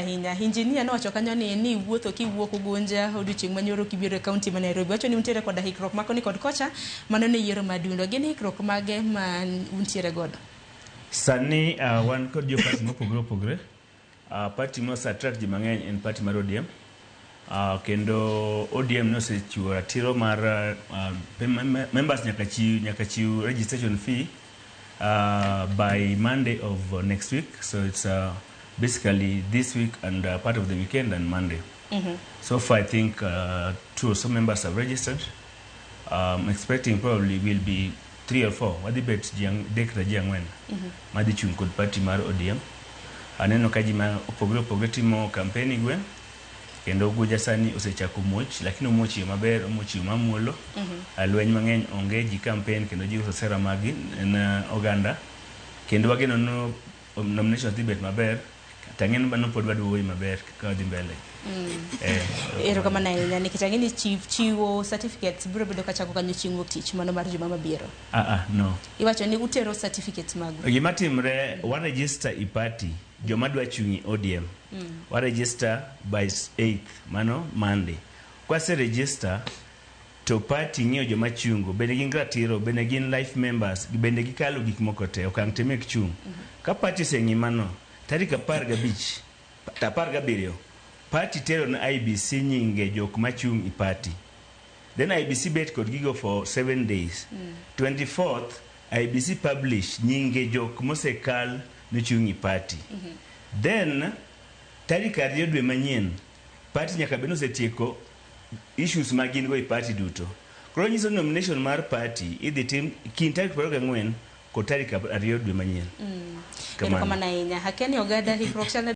ahinya. Injinia nowacho kanyo ni wuotho kiwuok Ugunja odiochieng' manyoro kibiro e kaunti ma Nairobi. Wacho ni untiere koda hikruok ma koni kod kocha mano ne yiero madundo. Gin hikruok mage ma untiere godo? Sani wan kod jo party mopogore opogore. Party mose attract ji mang'eny en party mar ODM. Kendo ODM nosechiwo ratiro mar members nyaka chiw registration fee by Monday of next week. So it's basically this week and part of the weekend and Monday. So far, I think two or so members have registered. Expecting probably will be three or four. Wadhi bet ji adek kata ji ang'wen madhi chung' kod party mar ODM. Aneno ka ji ma opogore opogore timo campaign e gweng', kendo Ugunja sani osechako muoch, lakini omuoch e yo maber, omuoch e yo mamuolo. Lweny mang'eny onge, ji campaign kendo ji uso sera maggi ne oganda, kendo wageno no nominations dhi bet maber. Tang'e ni mano pod wadwa wuoyo maber ka wadhi mbele. Erokamano ahinya, nikech ang'e ni chiwo certificates biro bedo kachako kanyo chieng' wuok tich mano mar juma mabiro. Ah, ah, no. Iwacho ni utero certificates magu. Gima timre, wa register i party joma dwa chung' i ODM. Wa register by 8th, mano Monday. Kwase register to party ng'iyo joma chungo, bende gin ratiro, bende gin life members, bende gikalo gik moko te, okang' te mek chung'. Ka party oseng'i mano, tarik 15, 17, party tero ne IEBC nyinge jok machung' i party. Then IEBC bet kod gigo for 7 days. 24th, IEBC publish nyinge jok mosekal nochung' i party. Then tarik 2 dwe manyien, party nyaka bed ni osetieko issues ma gin go e party duto. Koro nyiso ni nomination mar party idhi tim kind tarik 24 kod tarik 2 dwe manyien. Kamano. Erokamano ahinya. Akia ni oganda hikruok chal nade?